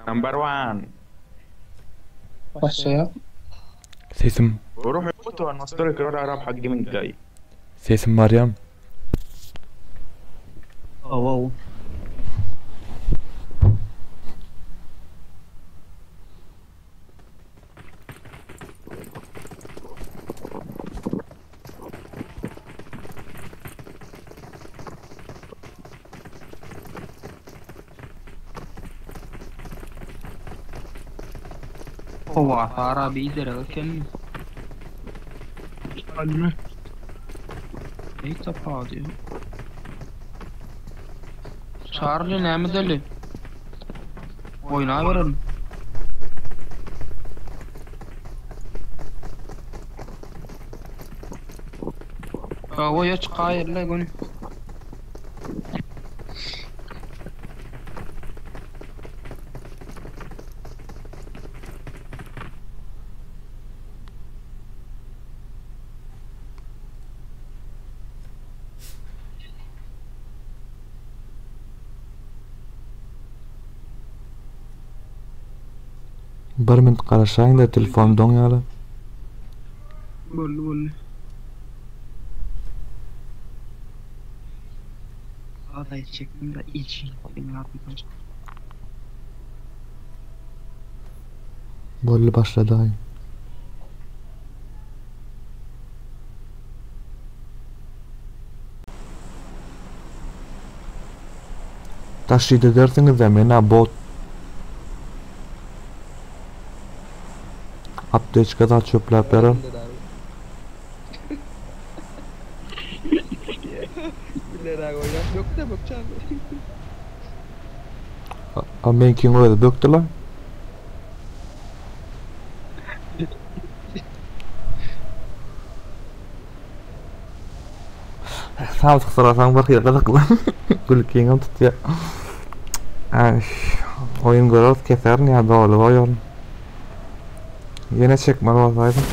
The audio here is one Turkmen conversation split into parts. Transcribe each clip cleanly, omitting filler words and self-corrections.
Number one. Başlaýar. Sesim وروح موتوا ولا رابحة الجيم الجاي sesim barýamy? Hawa hawa. Howa sara biderek eken. Halime. Ey tapa diyor. Charlie näme deli? Oýna berelim. Hawa ya çykaýyrla göni. Bir minut garaşaýyň da telefon doňýala. Boldy boldy. Aday çektim de içi. Boldy başladaýyň. Taşyt edersiňiz de men bot. Apteçka da çöpläp berer. Bilerek oýnap yok da bökçe abi. A men kim özi bökdü lan. Samsyk sorasaň bir hili gyzykly. Gülkiňem tutýar. Ay, oýun göreris keserin ýa doly goýaryn. Ýene çekmeli bolsaýdym.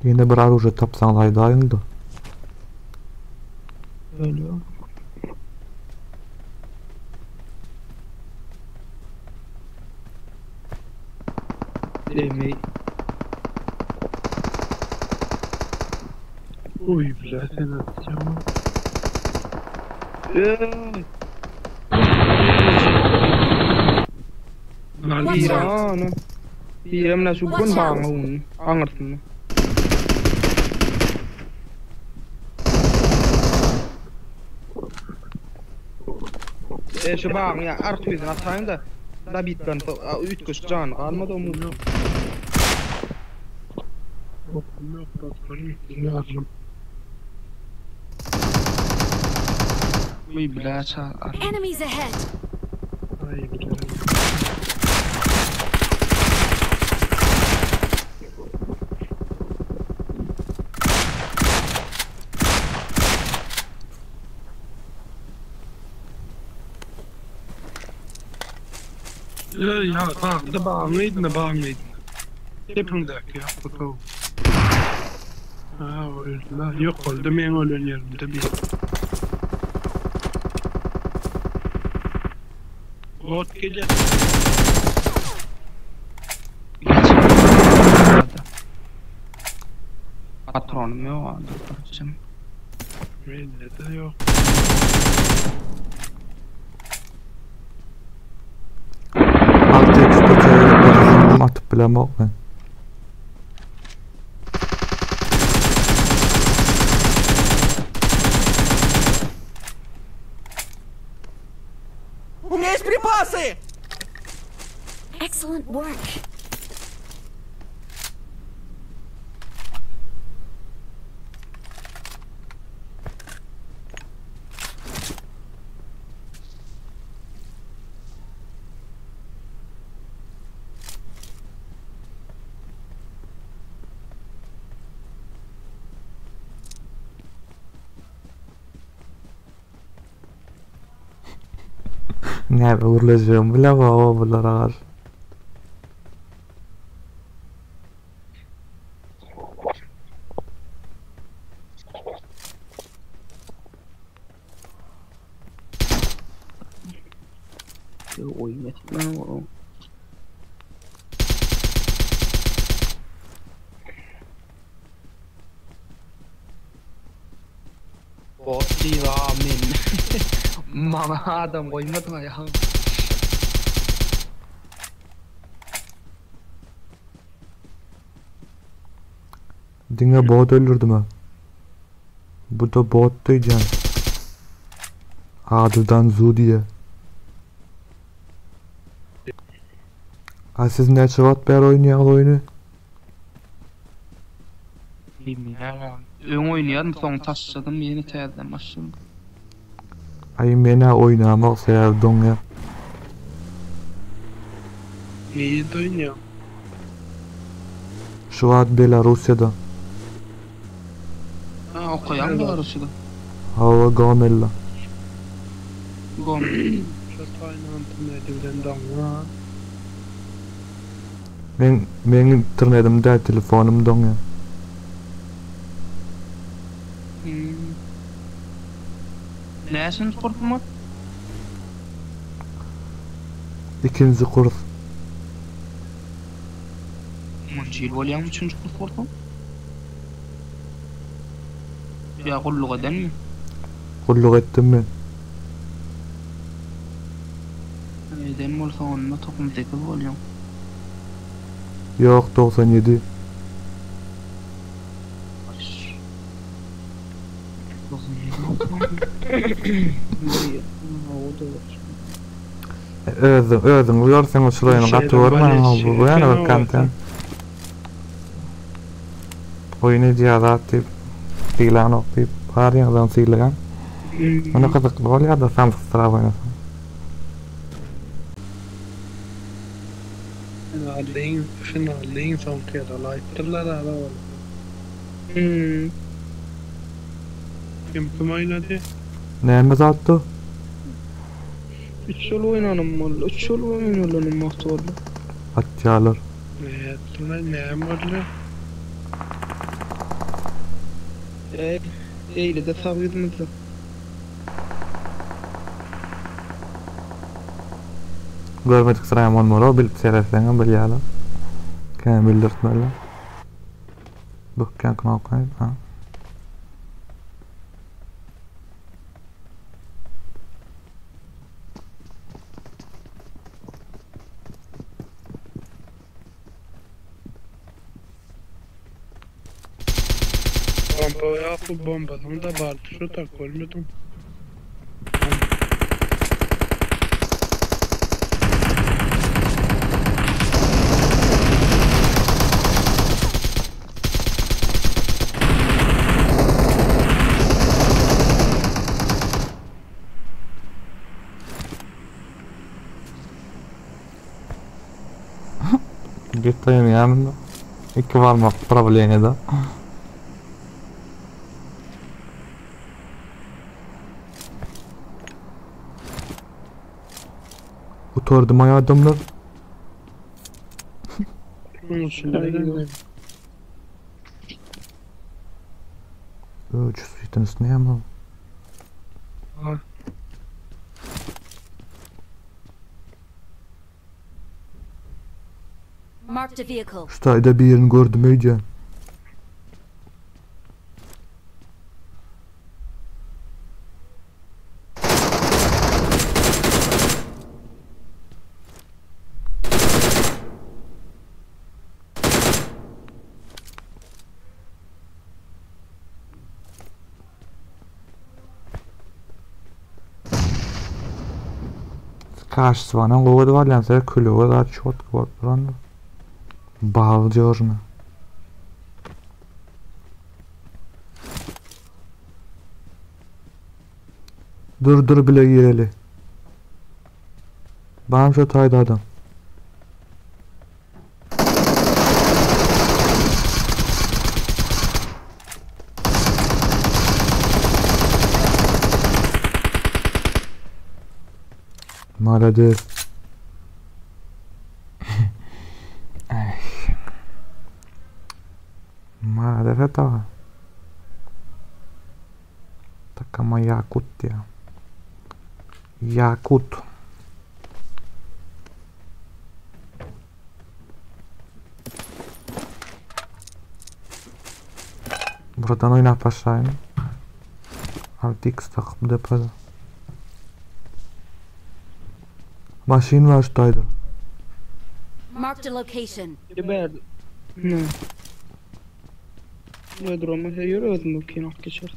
Ýene bir oruje tapsaň aýdaýyň da. Ölüyor. Demeyi. Uy bile sen atacağım. Watch out. Ana. Biremle şu gün Watch out. bağına un. Aňyrsyn. E şu bağın ya arka yüzüne atayım da da bitden üt can galmady omu. Okum yok patronum. Yardım. Uy bile ça. Enemies ahead! Ay bile. Ya ya bağımda bağımlıydın da bağımlıydın. Hepimdeki ya bakalım. Ha öldüler. Yok oldu men ölen yerimde bir. Bot geliyor. Patronum yok aldı. Bende de yok. Altı köçe atyp bilemok men. У меня есть припасы! Excellent work! Näme gürleşjegimi bilemok bulara garşy. Oýun etmän o. Bot diýip a men. Maňa adam goýmadyň aýagyň. Diňe bot öldürdüm ha. Bu da bot diýýän. Ady Danzu diýe. A siz näçe wagt bäri oýnaýaňyz oýny? Bilmeýän. Öň oýnaýardym, soň taşladym, ýene täzeden başladym. Aý menä oýnamok sebäbi doňýa. Nirede oýnaýaň? Şu wagt Belarussiýada. Ha, okaýaň Belarussiýada. Hawa Gomelde. Gomel. Şu taýyny interneti bilen doňýa. Men meň internetim däl telefonym doňýa. Hmm. Näçinji kursuň bar? Ikinji kurs. Munça ýyl bolýamy üçünji kurs bolsaň? Ýa gulluk edenmi? Gulluk etdim men. Eden bolsaň onda 98 bolýaň. Ýok 97. Özüň özüňiz görseňiz şul oýny gaty görmäň bu bu ýene bir kontent. Oýun edýär zat diýip sylanok diýip barýaňyzam sylaýan. Ony gyzykly bolýar-da samsyksyrap oýnasaň. Finalyň finalyň soňky ýeri alaýypdyrlar ara ol. Kim kim oýnady? Näme zatdy? Üç ýyl oýnanym boldy. Üç ýyl oýnalanym wagty boldy. Atýarlar. Nätdiler, näme boldy? Eý, eýlede sag ýüzümizde. Görmedik syraýam bolmaly, bilip seretseňem bilýärler. Kän bildirtmeli. Bökýän knopka, ha. Bomba ýok, bu bombasyň da bardy şu tak görmedim. Gitdim ýanynda. Iki barmak prawleniýada. Gutardym aý adamlar. Чувствительность näme? Marked a vehicle. Şu taýda birini gördüm öýdýän. Kaçtywanyň gowy edip alýan sebäbi kölege zat çotky bolup durandyr. Baldežno. Dur dur bile gireli. Bana şu taýda adam. Malades. Ay. Malades eta. Takama Yakut diýär. Yakut. Buradan oýnap başlaýyn. 6x takyp depede. Maşyn bar şu taýda. Marked a location. Ber. Ne? Ne durama ýör özüm kyn ak geçer.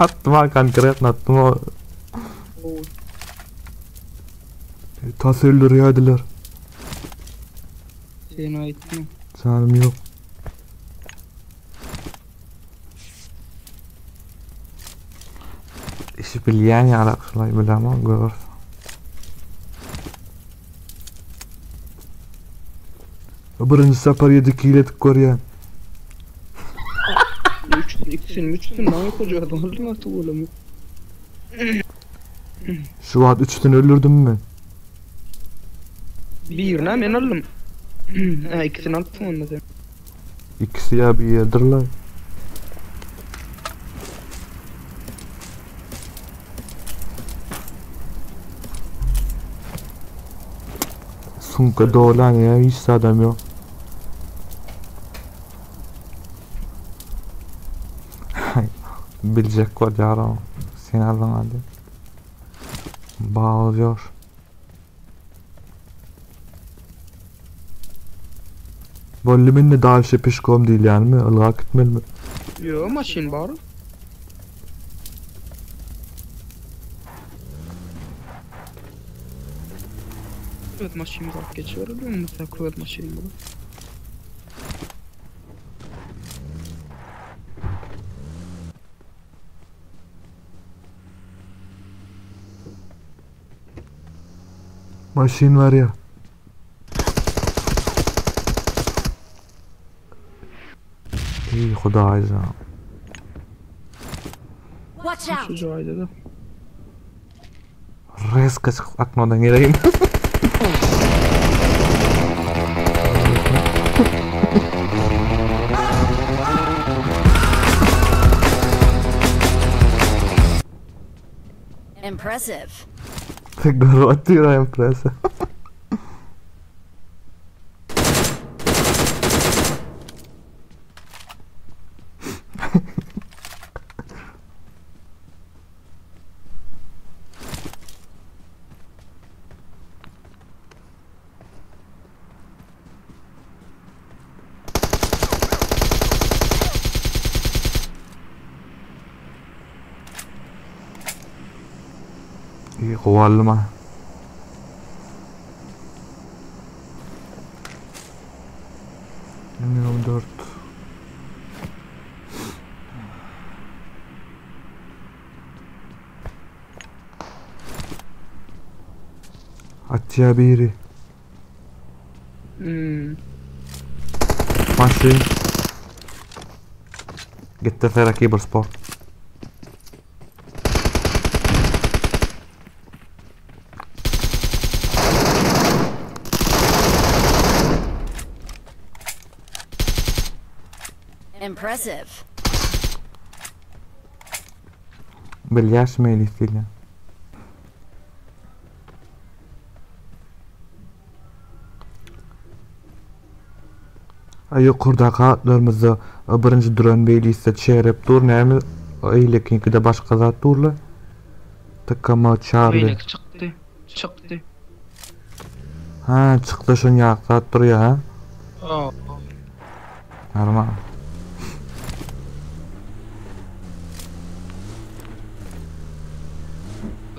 Atma konkretno atma. Tas öldürýärdiler. Sen aýtma. Janym ýok. Işi bilýän ýalak şulay bilemok görürs. Birinji sapar 7 kill edip görýän. Üç, ikisini, üçüsini maňa kojadan aldyň aty bolamy. Şu wagt üçüsini öldürdüm men. Birini men aldym. Ha, ikisini alypsyň onda sen. İkisi ya bir yerdirler. Sumka dolan ya hiç adam yok. Bilecek var Sen aldın hadi. Bağlıyor. Bolly minne dalşe pişkom diýilýänmi? Ylga gitmelimi? Yo, maşyn bar. Evet maşyn bak geçiyor. Mesela kuvvet maşyn bu. Maşyn var ya. Ey Hudaýjan. Watch out! Şu jaýda da. Reska çykyp akmadan geleýin. Impressive. Görüp atýar impressive. İyi kovalım ha. Bilmiyorum 4. Atya biri. Hmm. Maşyn. Gitti Fera Kibersport. Impressive. Bilýäş meyli istilýän. Ay ýokardaky atlarymyzda birinji duran beýlise çerep dur näme eýlekinki de başga zat durla. Tıkama Charlie. Beýleki çykdy. Çykdy. Ha çykdy şun ýak zat durýar ha. Aa. Normal.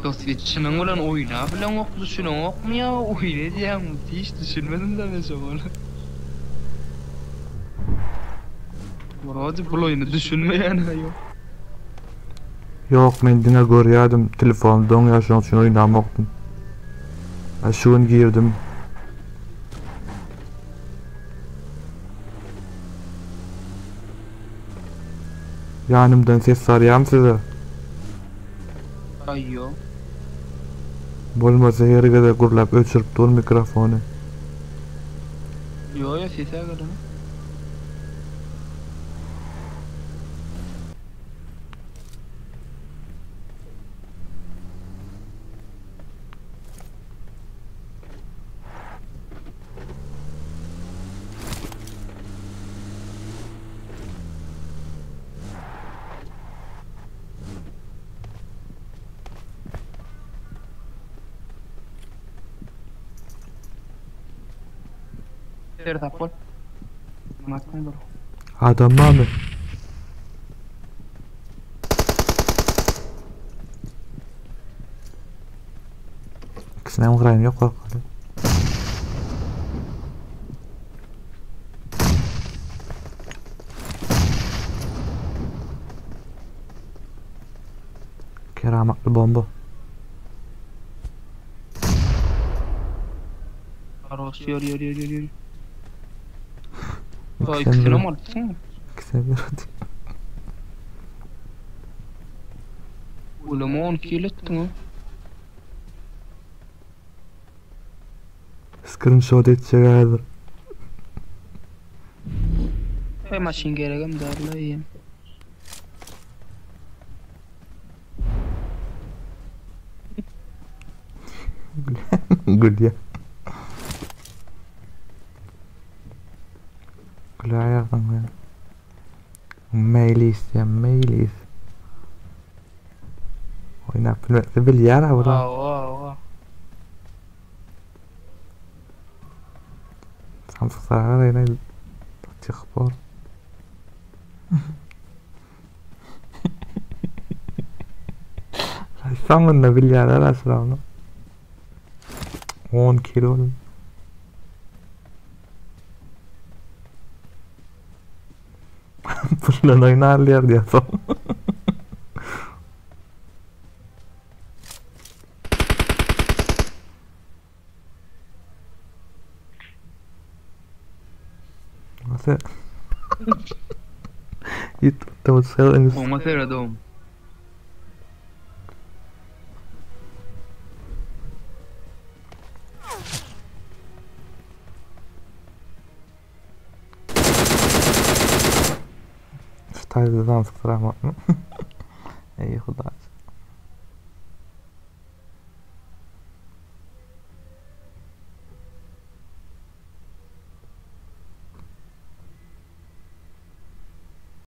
Dost çynyň bilen oýna bilen ok düşünen okmy ya oýun edýän hiç düşünmedim de men şoňa. Wrode bul oýuna düşünmeýän ýok. Ýok men diňe görýädim telefonym doňýar şoň üçin oýnamokdym. A şu gün girdim. Ýanymdan ses barýamy size? Aý ýok. Bolmasa her gezek gürläp öçürip dur mikrofony. Ýok ýok sesä gelenok. Serdap bol. Adam barmy? İkisine hem vurayım yok korkmadım. Keramatly bomba. Aros ýör ýör ýör ýör ýör. Toý ikisini mi alypsyň? İkisini bir hadi. Ulam 10 kill etdiň ha. Screenshot etjek häzir. Hey maşyn geregem däl-le eýýäm. Gülýär. Güläýersiň sen. Meýlis diýýär, meýlis. Oýnap bilmese bilýär-ä bular. Hawa, hawa. Samsyk saga ýene çykyp bor. Soňunda bilýärler aslynda. 10 kilo. Pullan oýnarlar diýýär soň. Nasıl? YouTube'da bu Oňa seredom. Şu taýda dans kıramak. Ey Hudaý.